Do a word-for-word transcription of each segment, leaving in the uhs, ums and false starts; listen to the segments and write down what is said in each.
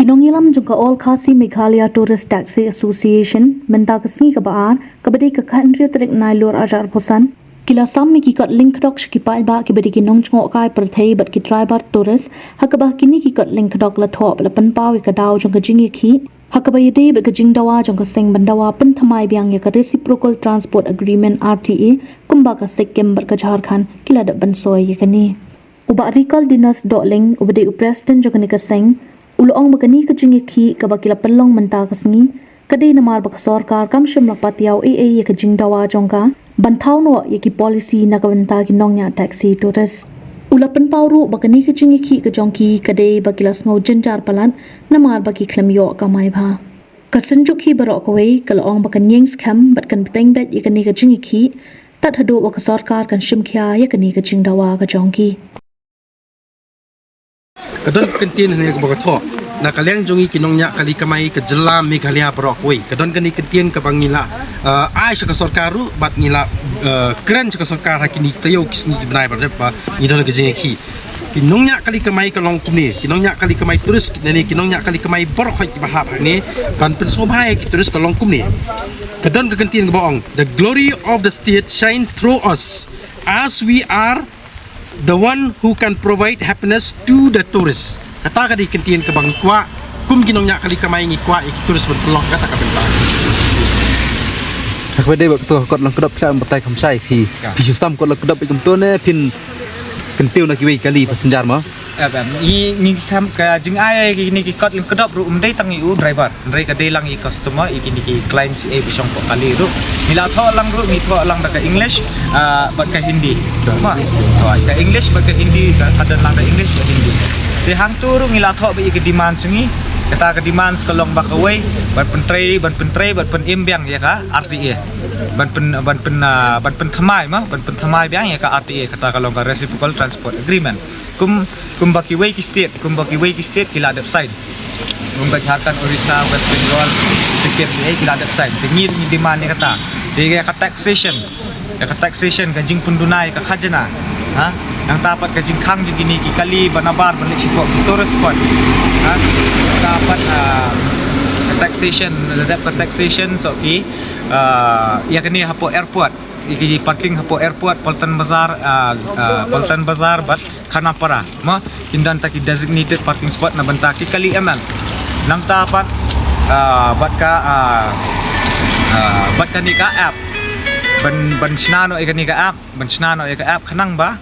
Ki nongïalam jong ka All Khasi Meghalaya Tourist Taxi Association mynta ka sngi kaba ar, kaba dei ka khathynriew tarik Nailur arhajar arphew san, ki la sam ïa ki kot lyngkdok sha ki paidbah kiba dei ki nongjngohkai pyrthei bad ki driver tourist, ha kaba kine ki kot lyngkdok la thoh bad la pynpaw ïa ka daw jong ka jingïakhih, ha kaba ïadei bad ka jingdawa jong ka seng ban dawa pynthymmai biang ïa ka Reciprocal Transport Agreement, R T A, kumba ka Sikkim bad ka Jharkhand ki la dep ban soi ïa kane. U Bah Rikaldinus Dohling, uba dei u president jong kane ka seng, u la ong ba kane ka jingïakhih kaba ki la pynlong mynta ka sngi, ka dei namar ba ka sorkar kam shym la patiaw ei ei ïa ka jingdawa jong ka ban thaw noh ïa ki policy na ka bynta ki nongñiah taxi tourist. U la pynpaw ruh ba kane ka jingïakhih ka jong ki ka dei ba ki la sngew jynjar palat namar ba ki khlem ïoh kamai bha. Ka Synjuk Khie baroh kawei ka la ong ba kan ïeng skhem bad kan bteng beit ïa kane ka jingïakhih, tad haduh ba ka sorkar kan shim khia ïa kane ka jingdawa ka jong ki. Ka don ka kyntien hangne kaba ka thoh na ka liang jong ngi ki nongñiah kali kamai ka jylla Meghalaya baroh kawei. Ka don kane ka kyntien kaba ngi la, eh, ai sha ka sorkar ruh bad ngi la, eh, kren sha ka sorkar ha kine ki taïew ki sngi ki bnai ba dep ba ngi don ka jingïakhih. Ki nongñiah kali kamai ka long kumne, ki nongñiah kali kamai tourist ne ki nongñiah kali kamai baroh kiba hap hangne ban pynsngewbha ïa ki tourist ka long kumne. Ka don ka kyntien kaba ong, "The glory of the state shine through us, as we are the one who can provide happiness to the tourists." Kata ka dei ka kyntien kaba ngi kwah, kum ki nongñiah kali kamai ngi kwah ïa ki tourist ban pynlong kata ka bynta. Ha kaba dei bad kato ka kot lyngkdop, phi lah ban batai kham shai, phi, phi shu sam kot lyngkdop kumto ne phin kyntiew na kiwei kali passenger mo? Em, em, ngi, ngi kham ka jingai kine ki kot lyngkdop ruh ym dei tang ïa u driver. Hynrei ka dei lang ïa customer, ïa kine ki client C A ba shong hapoh kali ruh. Ngi la thoh lang ruh, ngi thoh lang da ka English, ah, bad ka Hindi. Ma, oh, ka English bad ka Hindi, ka, ka don lang da English bad Hindi. Te hangto ruh ngi la thoh bad ïa ka demand jong ngi. Kata ka demand ka long ba kawei, ban pyntrei, ban pyntrei, ban pynim biang ïa ka R T A. Ban pyn, ban pyn, ah, ban pynthymmai ma, ban pynthymmai biang ïa ka R T A, kata ka long ka Reciprocal Transport Agreement. Kum, kumba kiwei ki state, kumba kiwei ki state ki la dep sign. Kum ka Jharkhand, Orissa, West Bengal, Sikkim, eh, ki la dep sign. Te ngi, ngi demand ïa kata. Te ïa ka taxation, ïa ka taxation, ka jingpynduna ïa ka khajna. Ha? Nangta pat ka jingkhang jong kine ki kali ba nabar ban leit shapoh ki tourist spot. Ha? Nangta pat, ah, ka taxation, la dep ka taxation, so ki, ah, ïa kane hapoh airport. Ïa ki parking hapoh airport, Paltan Bazar, ah, ah, Paltan Bazar bad Khanapara. Ma, kin don ta ki designated parking spot na bynta ki kali M L. Nangta pat, ah, bad ka, ah, ah, bad kane ka app. Ban, ban shna noh ïa kane ka app, ban shna noh ïa ka app khnang ba,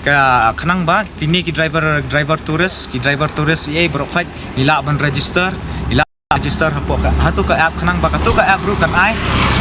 ka khnang ba kine ki driver, driver tourist, ki driver tourist ïa baroh khoit ngi lah ban register, ngi lah register hapoh ka, hato ka app khnang ba kato ka app ruh kan ai,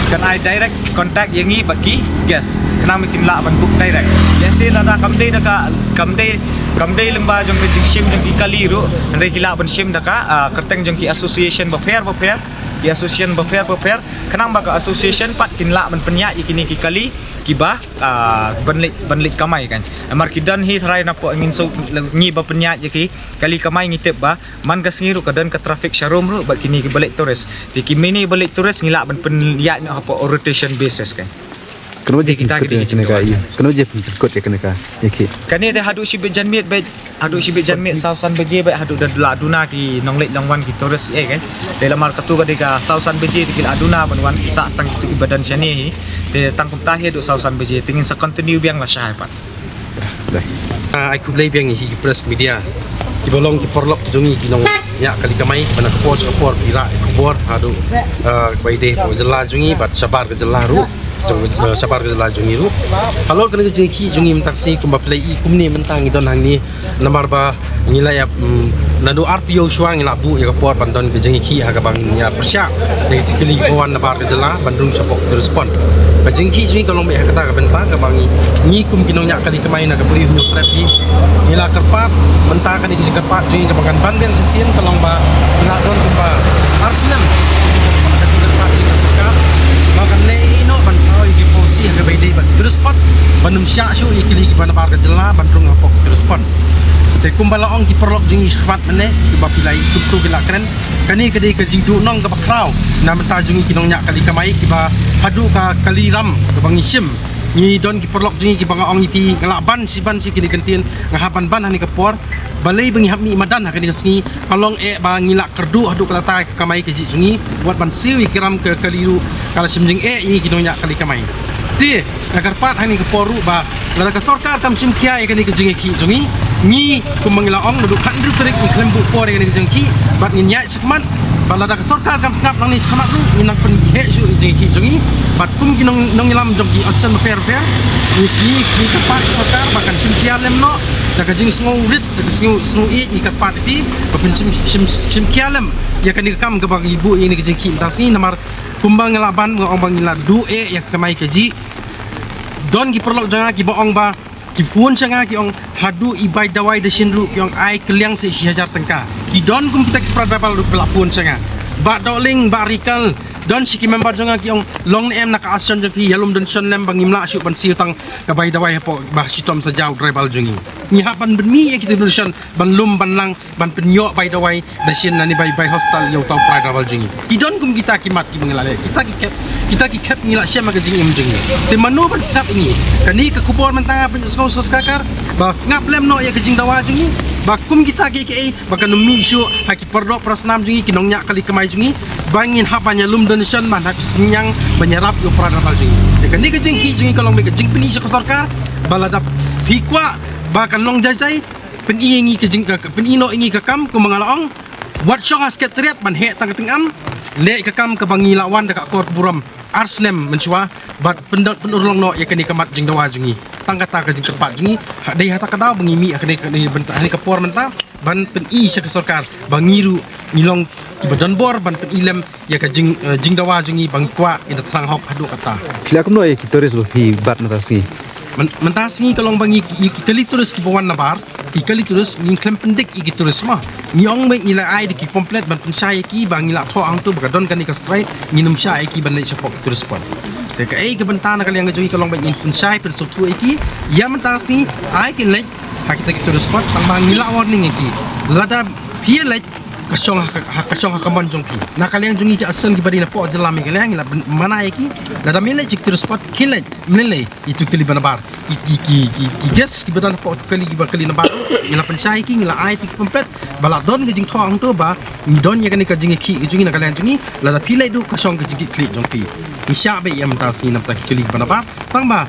kan ai direct contact ïa ngi bad ki guest. Khnang ba kin lah ban book direct. Lehse lada kam dei da ka, kam dei, kam dei lyngba jong ka jingshim jong ki kali ruh, hynrei ki lah ban shim da ka, ah, kyrteng jong ki association bapher bapher, ki association bapher bapher. Khnang ba ka association pat kin lah ban pynïaid ïa kine ki kali kiba, ah, ban leit, ban leit kamai kan. Namar ki don hi tharai napoh ngin shu, ngi ba pynïaid ïa ki kali kamai ngi tip ba man ka sngi ruh ka don ka traffic sharum ruh bad kine kiba leit tourist. Te ki mine ba leit tourist ngi lah ban pynïaid noh hapoh rotation basis kan. Kano je kita ki dei ki jingdawa. Kano je pynjemput ïa kane ka, ïa ki. Kane te haduh shibit janmiet bad, haduh shibit janmiet saw san baje bad haduh da la duna ki nongleit nongwan ki tourist ïa kan. Te lamar katu ka dei ka saw san baje te ki la duna ban wan ki sah tang kitu kiba don shane hi. Te tang kumta hi haduh saw san baje te ngin sa continue biang lashai pat. Ah, ai khublei biang ïa hi ki press media. Kiba long ki paralok jong ngi ki nongñiah kali kamai, kiba na ka por sha ka por, ki rah ïa ka khubor, haduh, ah, kaba ïadei hapoh jylla jong ngi, bad shabar ka jylla ruh, jong, ah, shabar ka jylla jong ngi ruh. Halor kane ka jingïakhih jong ngi mynta ka sngi kumba phi la i kumne mynta ngi don hangne, namar ba ngi la ïa, mm, naduh ar taïew shuwa ngi la buh ïa ka por ban don ka jingïakhih ha kaba ngin ïa pyrshah ïa ka jingkylli kiba wan nabar ka jylla ban rung shapoh ka tourist spot. Ka jingïakhih jong ngi ka long beit ha kata ka bynta kaba ngi, ngi kum ki nongñiah kali kamai na ka Bri Hynñiewtrep hi, ngi la kyrpad, mynta kane ka jingkyrpad jong ngi kaba ngan ban biang shisien ka long ba ngi la don kumba ar snem ka jingkyrpad jong ngi ha ka sorkar ba kan leh ïa noh ban thaw ïa ki policy ha kaba ïadei bad tourist spot ban ym shah shuh ïa kali kiba nabar ka jylla ban rung hapoh ka tourist spot. Te kumba la ong ki paralok jong ngi shakhmat mynne, kiba phi la i kumto ki la kren. Kane ka dei ka jingduhnong kaba khraw na bynta jong ngi ki nongñiah kali kamai kiba haduh ka kali ram kaba ngi shim Ngi don ki paralok jong ngi kiba nga ong ïa phi, nga lah ban shi ban shi kine ki kyntien, nga hap ban ban ha kane ka por. Balei ba ngi hap mih madan ha kane ka sngi, ka long eh ba ngi lah kyrduh haduh katta ka kamai kajih jong ngi, wat ban siew ïa ki ram ka kali ruh, ka la shim jingeh ïa ngi ki nongñiah kali kamai. Te nga kyrpad ha kane ka por ruh ba lada ka sorkar kam shim khia ïa kane ka jingïakhih jong ngi, ngi kumba ngi la ong naduh khathynriew tarik ngi khlem buh por ïa kane ka jingïakhih, bad ngin ïaid shakhmat. Bad lada ka sorkar kam sngap nangne shakhmat ruh, ngin nang pynheh shuh ïa ka jingïakhih jong ngi. Bad kum ki nong, nongïalam jong ki association bapher bapher, ngi, ngi, ngi kyrpad ïa ka sorkar ba kan shim khia lem noh da ka jingsngewrit, da ka sngew, sngewieit. Ngi kyrpad ïa phi ba phin shim, shim, shim khia lem ïa kane ka kam kaba ngi buh ïa kane ka jingïakhih mynta ka sngi, namar kumba nga lah ban, nga ong ba ngi la duh eh ïa ka kamai kajih. Don ki paralok jong nga kiba ong ba ki phone sha nga ki ong, haduh i bai dawai da shin ruh ki ong ai kylliang shi, shi hajar tyngka. Ki don kum kita ki para driver ruh ba la phone sha nga. Bah Dohling, Bah Rikal, don shi ki member jong nga ki ong, long ne em na ka association jong phi, ïalum donation lem ba ngim lah shuh ban siew tang ka bai dawai hapoh ba shitom sa jaw driver jong ngi. Ngi hap ban pynmih ïa kita donation ban lum ban lang ban pynïoh bai dawai da shin lane bai, bai hostel ïa uta u para driver jong ngi. Ki don kum kita ki mat kiba ngi la leh. Kita ki khep, kita ki khep ngi la shem ha ka jingim jong ngi. Te mano ban sngap ïa ngi? Kane ka khubor mynta nga pynshong sngap sorkar ba sngap lem noh ïa ka jingdawa jong ngi. Ba kum kita ki, ki, eh, ba kan ym mih shuh ha ki para doh para snam jong ngi, ki nongñiah kali kamai jong ngi. Ba ngin hap ban ïalum donation ban hap synñiang ban ïarap ïa u para driver jong ngi. Te kane ka jingïakhih jong ngi ka long beit ka jingpyni sha ka sorkar ba lada phi kwah ba kan long jai jai, pyni ïa ngi ka jing, ka, ka, pyni noh ïa ngi ka kam kumba nga la ong. Wat shong ha Secretariat ban heh tang ka tyngam. Leh ka kam kaba ngi la wan da ka akor burom ar snem mynshuwa bad pyndot pynurlong noh ïa kane ka mat jingdawa jong ngi. Tang kata ka jingkyrpad jong ngi. Ha, dei ha kata ka daw ba ngi mih ha kane, kane bynta, ha kane ka por mynta ban pyni sha ka sorkar ba ngi ruh ngi long kiba don bor ban pyni lem ïa ka jing, eh, jingdawa jong ngi ba ngi kwah ïa ka tnat hok haduh katta. Phi la kumno ïa ki tourist ba phi bat mynta ka sngi? Myn-, mynta ka sngi ka long ba ngi, ki, ki kali tourist kiba wan nabar, ki kali tourist ngi khlem pyndik ïa ki tourist mo. Ngi ong ba ngi la ai da ki pamphlet ban pynshai ïa ki ba ngi la thoh hangto ba ka don kane ka strike, ngin ym shah ïa ki ban leit shapoh ki tourist spot. Te kaei ka bynta na ka liang jong ngi ka long ba ngin pynshai pynsngewthuh ïa ki. Ïa mynta ka sngi ai kin leit ha kita ki tourist spot, tang ba ngi la warning ïa ki. Lada phi leit ka shong ha ka, ha ka shong ha ka mon jong phi. Na ka liang jong ngi ki association kiba dei napoh jylla Meghalaya ngi la pynmana ïa ki. Lada me leit sha ki tourist spot, khie leit, me leit ïa ki kali ba nabar. Ki, ki, ki, ki, ki guest kiba don hapoh ki kali, kiba kali nabar, ngi la pynshai ïa ki, ngi la ai ïa ki pamphlet ba la don ka jingthoh hangto ba don ïa kane ka jingïakhih ka jong ngi na ka liang jong ngi. Lada phi leit ruh ka shong ka jingkitkhlieh jong phi. Ngi shah beit ïa mynta ka sngi namar ki kali ba nabar. Tang ba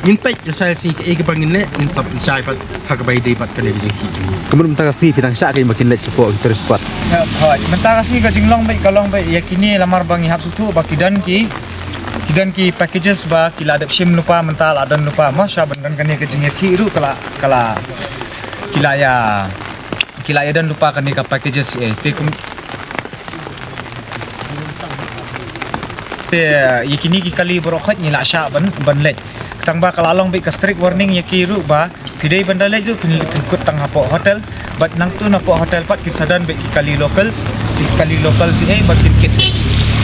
ngin peit ïa shai shi kaei kaba ngin leh, ngin sa pynshai pat ha kaba ïadei bad kane ka jingïakhih jong ngi. Kumno mynta ka sngi phi dang shah kaei ba kin leit shapoh ki tourist spot? Hooid, mynta ka sngi ka jinglong beit ka long beit ïa kine, lamar ba ngi hap sngewthuh ba ki don ki, ki don ki packages ba ki la dep shim lypa, mynta la don lypa, ma sha ban don kane ka jingïakhih ruh ka la, ka la, ki la ïa, ki la ïa don lypa kane ka packages, eh, te kum Te ïa kine ki kali baroh khoit ngi la shah ban, ban leit. Tang ba ka la long beit ka strict warning ïa ki ruh ba phi dei ban da leit ruh phin, phin kut tang hapoh hotel. Bad nangta napoh hotel pat ki sa don beit ki kali locals, ki kali locals ïa ban kin kit.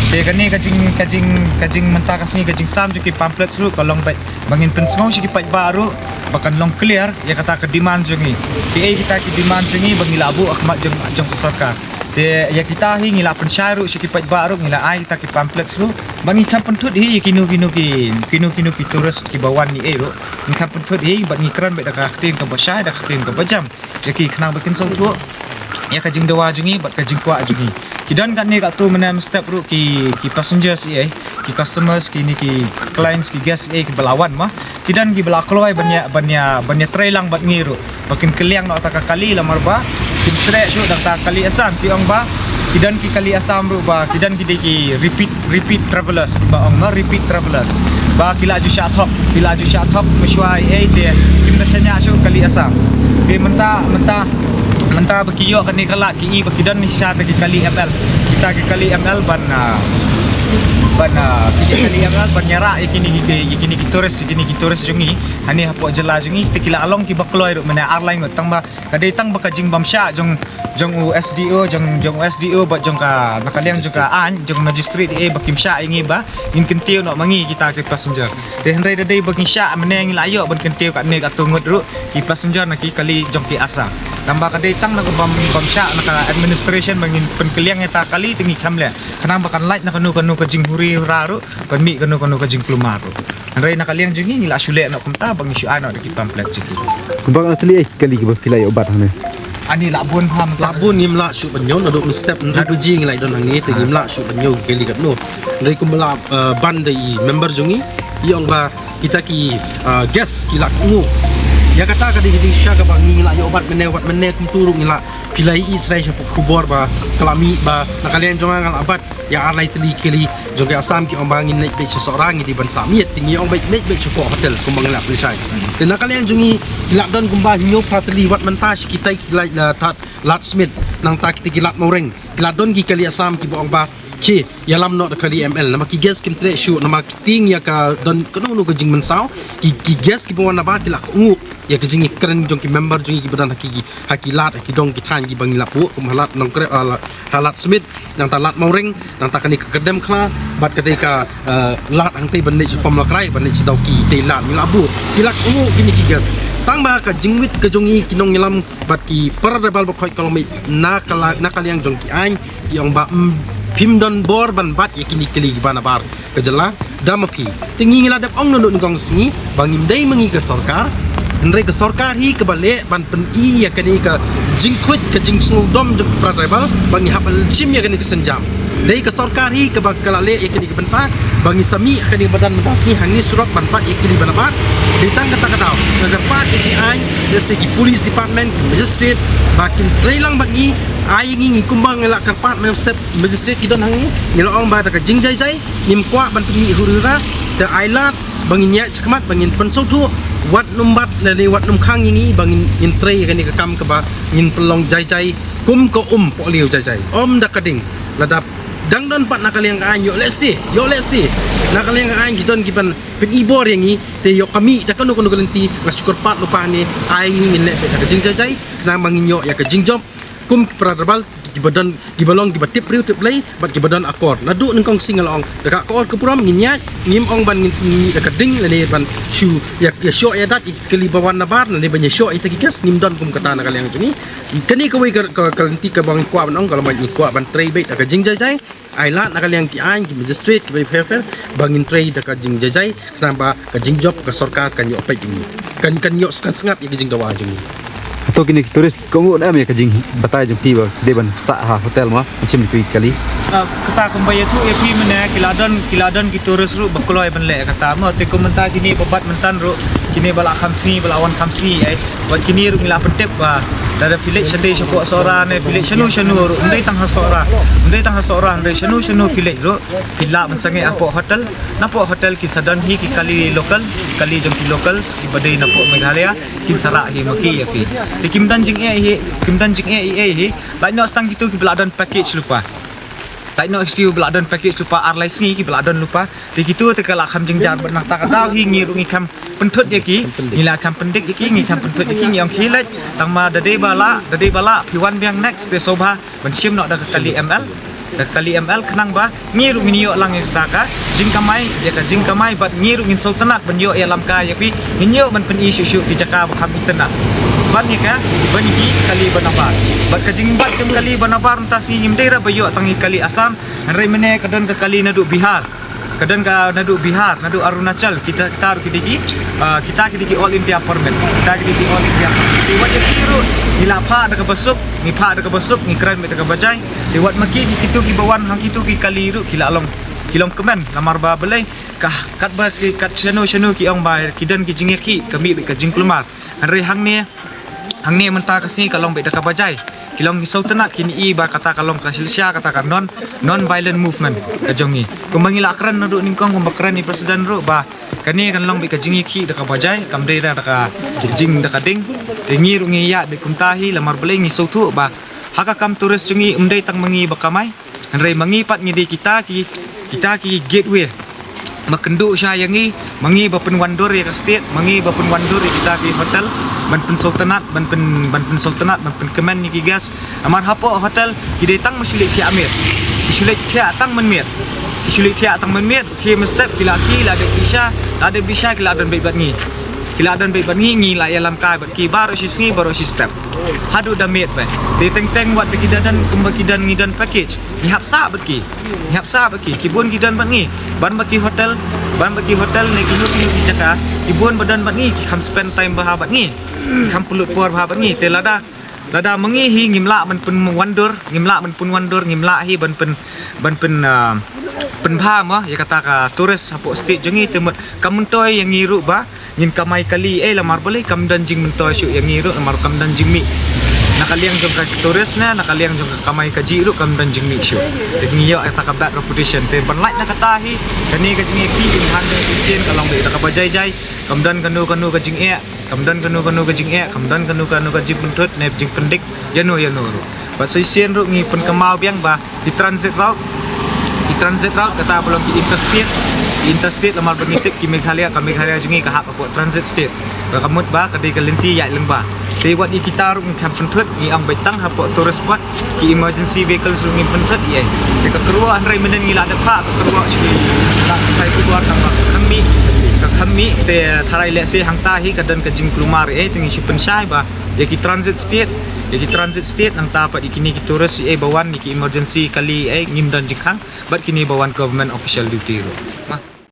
Te kane ka jing, ka jing, ka jing mynta ka sngi ka jingsam jong ki pamphlets ruh ka long beit ba ngin pynsngew sha ki paidbah ruh ba kan long clear ïa kata ka demand jong ngi. Kiei kita ki demand jong ngi ba ngi la buh ha khmat jong, jong ka sorkar. Te ïa kita hi ngi la pynshai ruh sha ki paidbah ruh, ngi la ai kita ki pamphlets ruh. Bad ngi kham pynthut hi ïa kino kino ki, kino kino ki tourist kiba wan ïa ei ruh. Ngi kham pynthut hi bad ngi kren beit da ka ktien kaba shai, da ka ktien kaba jam ïa ki khnang ba kin sngewthuh ïa ka jingdawa jong ngi bad ka jingkwah jong ngi. Ki don katne katto mynne mynstep ruh ki, ki passengers ïa ei, ki customers, kine ki clients, ki guests ïa ei kiba la wan ma. Ki don kiba la kloi ban ïa, ban ïa, ban ïa trei lang bad ngi ruh. Ba kin kylliang noh ta ka kali, lamar ba kin treh shuh da ta ka kali Assam. Phi ong ba ki don ki kali Assam ruh ba ki don ki dei ki repeat, repeat travellers, kiba ong ma repeat travellers. Ba ki la ju shah thok, ki la ju shah thok mynshuwa ei ei te kim da shaniah shuh kali Assam. Te mynta, mynta, mynta ba ki ïoh kane ka lad ki i ba ki don shisha ta ki kali M L. Kita ki kali M L ban, ah, ban, ah, kita ki kali M L ban ïarah ïa kine ki, ïa kine ki tourist, ïa kine ki tourist jong ngi. Hangne hapoh jylla jong ngi te ki la long kiba kloi ruh mynne ar lai ngut, tang ba ka dei tang ba ka jingbymshah jong, jong u S D O, jong, jong u S D O bad jong ka, na ka liang jong ka aiñ, jong magistrate eh ba kim shah ïa ngi ba ngin kyntiew noh ma ngi kita ki passenger. Te hynrei da dei ba ngi shah mynne ngi la ïoh ban kyntiew katne katto ngut ruh ki passenger na ki kali jong ki Assam. Tang ba ka dei tang na ka bym, bym shah na ka administration ba ngin pynkylliang ïa ta kali te ngi kham leh. Khnang ba kan lait na kano kano ka jinghuri hura ruh, ban mih kano kano ka jingkulmar ruh. Hynrei na ka liang jong ngi ngi la shu leh noh kumta ba ngi shu ai noh da ki pamphlet jong ngi. Kumba ka teli eh kali kiba phi la ïoh bat hangne. Ani la bun ham. La bun ngim lah shuh ban ïoh naduh mynstep hynriew baje ngi la don hangne te ngim lah shuh ban ïoh kali katno. Hynrei kumba la, eh, ban da i member jong ngi, i ong ba kita ki, ah, guest ki la kohnguh. Ïa kata ka dei ka jingshisha kaba ngi la ïoh bat mynne wat mynne kumta ruh ngi la phi la ïohi trai sha khubor ba ka la mih ba na ka liang jong nga nga la bat ïa ar lai tylli kali jong ka Assam ki ong ba ngin leit beit sha Sohra ngi dei ban sah miet te ngi ong beit leit beit sha pok hotel kumba ngi la pynshai. Te na ka liang jong ngi ki la don kumba hynñiew phra tylli wat mynta shi kitai ki la, la Ladthadlatsmith nangta kita ki Ladmawreng ki la don ki kali Assam kiba ong ba ki ïalam noh da kali M L namar ki guest kim treh shuh namar ki tieng ïa ka don kano kano ka jingmynsaw ki, ki guest kiba wan nabar ki la kohnguh ïa ka jingïakren jong ki member jong ngi kiba don ha ki, ha ki lad ha ki dong ki thaiñ kiba ngi la buh kum ha Lad Nongkrem, ha Lad, ha Ladthadlatsmith nangta Ladmawreng nangta kane ka Kyrdemkhla bad ka dei ka, eh, lad hangtei ban leit sha Pamlakrai ban leit sha Dawki te lad ngi la buh ki la kohnguh kine ki guest. Tang ba ka jingwit ka jong ngi ki nongïalam bad ki para tribal ba khoit ka long mih na ka la, na ka liang jong ki aiñ ki ong ba, mm, phim don bor ban bat ïa kine kali kiba nabar ka jylla da ma phi. Te ngi ngi la dep ong naduh nyngkong sngi ba ngim dei ma ngi ka sorkar. Hynrei ka sorkar hi kaba leh ban pyni ïa kane ka jingkhluit ka jingsngewdom jong para tribal ba ngi hap ban shim ïa kane ka sienjam. Dei ka sorkar hi kaba ka la leh ïa kane ka bynta ba ngi sa mih ha kane ka madan mynta sngi hangne surok ban bat ïa kali ba nabar. Dei tang kata ka daw nga kyrpad ïa ki aiñ, lehse ki police department, ki magistrate ba kin trei lang bad ngi, ai ngi, ngi kumba ngi la kyrpad mynstep magistrate ki don hangne, ngi la ong ba da ka jingjaijai ngim kwah ban pynmih hurira, te ai lad ba ngin ïaid shakhmat ba ngin pynsngewthuh wat nym bat lane wat nym khang ïa ngi ba ngin, ngin trei ïa kane ka kam kaba ngin pynlong jaijai kum ka um pohliew jaijai. Ym da ka ding. Lada dang don pat na ka liang ka aiñ ïoh lehse, ïoh lehse na ka liang ka aiñ ki don kiban pyni bor ïa ngi te ïoh ka mih da kano kano ka lynti nga shu kyrpad lypa hangne ai ngi ngin leh da ka jingjaijai khnang ba ngin ïoh ïa ka jingjop kum ki para tribal kiba don kiba long kiba tip briew tip Blei bad kiba don akor. Naduh nyngkong sngi nga la ong da ka akor ka burom ngin ïaid, ngim ong ban ngin, ngin ïaid da ka ding lane ban shu ïa, ïa shoh ïa dat ïa ki kali ba wan nabar lane ban ïa shoh ïa kita ki guest, ngim don kum kata na ka liang jong ngi. Kane kawei ka, ka, ka lynti kaba ngi kwah ban ong ka long ba ngi kwah ban trei beit da ka jingjaijai. Ai lad na ka liang ki aiñ ki magistrate kiba pher pher ba ngin trei da ka jingjaijai khnang ba ka jingjop ka sorkar kan ïoh peit jong ngi, kan, kan ïoh kan sngap ïa ka jingdawa jong ngi. Hato kine ki tourist ki kohnguh ne em ïa ka jingbatai jong phi ba dei ban sah ha hotel ma ban shim ïa ki kali? Ah, kata kumba ïathuh ïa phi mynne ki la don, ki la don ki tourist ruh ba kloi ban leh kata mo, te kum mynta kine ba bat mynta ruh, kine ba la kham sngi, ba la wan kham sngi, eh. Bad kine ruh ngi la pyntip ba lada phi leit shatei shapoh Sohra ne phi leit shano shano ruh, ym dei tang ha Sohra, ym dei tang ha Sohra, hynrei shano shano phi leit ruh phi lah ban sangeh hapoh hotel. Napoh hotel ki sa don hi ki kali local, ki kali jong ki locals kiba dei napoh Meghalaya, kin sa rah hi ma ki ïa phi. Te kim don jingeh hi, kim don jingeh ei ei hi. Lait noh tang kito kiba la don package lypa. Lait noh kito kiba la don package lypa ar lai sngi kiba la don lypa. Te kito te ka la kham jynjar bad nangta ka daw hi ngi ruh ngi kham pynthut ïa ki, ngi la kham pyndik ïa ki, ngi kham pynthut ïa ki, ngi ong khie leit, tang ma da dei ba lah, da dei ba lah phi wan biang next te sngewbha ban shim noh da ka kali M L, da ka kali M L khnang ba ngi ruh ngin ïoh lang ïa kata ka jingkamai, ïa ka jingkamai bad ngi ruh ngin sngewtynnat ban ïoh ïalam kai ïa phi, ngin ïoh ban pyni shuh shuh ki jaka ba kham itynnat. Ban ïa ka, ban ïa ki kali ba nabar. Bad ka jingbat kum kali ba nabar mynta sngi ngim dei ra ba ïoh tang ïa kali Assam, hynrei mynne ka don ka kali naduh Bihar. Ka don ka naduh Bihar, naduh Arunachal, kita, kita ruh ki dei ki, ah, kita ki dei ki All India permit. Kita ki dei ki All India permit. Te wat ïa ki ruh ngi la phah da kaba suk, ngi phah da kaba suk, ngi kren beit da kaba jai. Te wat ma ki, ki kito kiba wan ha kito ki kali ruh ki la long, ki long kmen namar ba balei ka, katba ki, kat shano shano ki ong ba ki don ki jingïakhih, ka mih beit ka jingkulmar. Hynrei hangne, hangne mynta ka sngi ka long beit da kaba jai. Ki long ki sngewtynnat, kin i ba kata ka long ka shisha, kata ka non, non violent movement ka jong ngi. Kumba ngi la kren naduh nyngkong, kumba kren i president ruh ba kane kan long beit ka jingïakhih da kaba jai, kam dei da ka jing da ka ding. Te ngi ruh ngi ïa beit kumta hi, lamar balei ngi sngewthuh ba ha ka kam tourist jong ngi ym dei tang ma ngi ba kamai. Hynrei ma ngi pat ngi dei kita ki, kita ki gateway ba kynduh sha ïa ngi, ma ngi ba pynwandur ïa ka state, ma ngi ba pynwandur ïa kita ki hotel ban pynsngewtynnat, ban pyn, ban pynsngewtynnat, ban pynkmen ïa ki guest. Namar hapoh hotel ki dei tang ma shu leit thiah miet, ki shu leit thiah tang mynmiet, ki shu leit thiah tang mynmiet. Ki mynstep ki la, ki la dep bishar, la dep bishar ki la don beit bad ngi. Ki la don beit bad ngi, ngi la ïalam kai bad ki baroh shi sngi, baroh shi step. Haduh da miet beit. Te teng teng wat ba ki da don kumba ki don, ngi don package. Ngi hap sah bad ki. Ngi hap sah bad ki. Ki bun ki don bad ngi. Ban ba ki hotel, ban ba ki hotel ne kino kino ki jaka. Ki bun ba don bad ngi, ki kham spend time bha bad ngi. Ki kham pynlut por bha bad ngi. Te lada, lada ma ngi hi ngim lah ban pynwandur, ngim lah ban pynwandur, ngim lah hi ban pyn, ban pyn, ah, pynbha mo ïa kata ka tourist hapoh state jong ngi, te mut kam myntoi ïa ngi ruh ba ngin kamai kali, eh, lamar balei kam don jingmyntoi shuh ïa ngi ruh, lamar kam don jingmih. Na ka liang jong ka tourist ne, na ka liang jong ka kamai kajih ruh kam don jingmih shuh. Te ngi ïoh kata ka bad reputation. Te ban lait na kata hi, kane ka jingeh ki jinghan jong shisien ka long beit da kaba jai jai. Kam don kano kano ka jingeh, kam don kano kano ka jingeh, kam don kano kano ka jingpynthut ne jingpyndik ïano ïano ruh. Bad shisien ruh ngi pynkynmaw biang ba ki transit route, ki transit route kata ba long ki interstate, ki interstate lamar ba ngi tip ki Meghalaya, ka Meghalaya jong ngi ka hap hapoh transit state. Ka mut ba ka dei ka lynti ïaid lyngba. Te wat ïa kita ruh ngi kham pynthut, ngi ong beit tang hapoh tourist spot, ki emergency vehicles ruh ngi pynthut ïa. Te ka kyrwoh hynrei mynnin ngi la dep phah ka kyrwoh sha ki la kai khubor tang ba ka kham mih, ka kham mih. Te tharai lehse hangta hi ka don ka jingkulmar ïa, te ngi shu pynshai ba ïa ki transit state, ïa ki transit state nangta pat ïa kine ki tourist ïa ba wan ïa ki emergency kali ïa ngim don jingkhang, bad kine ba wan government official duty ruh. Ma.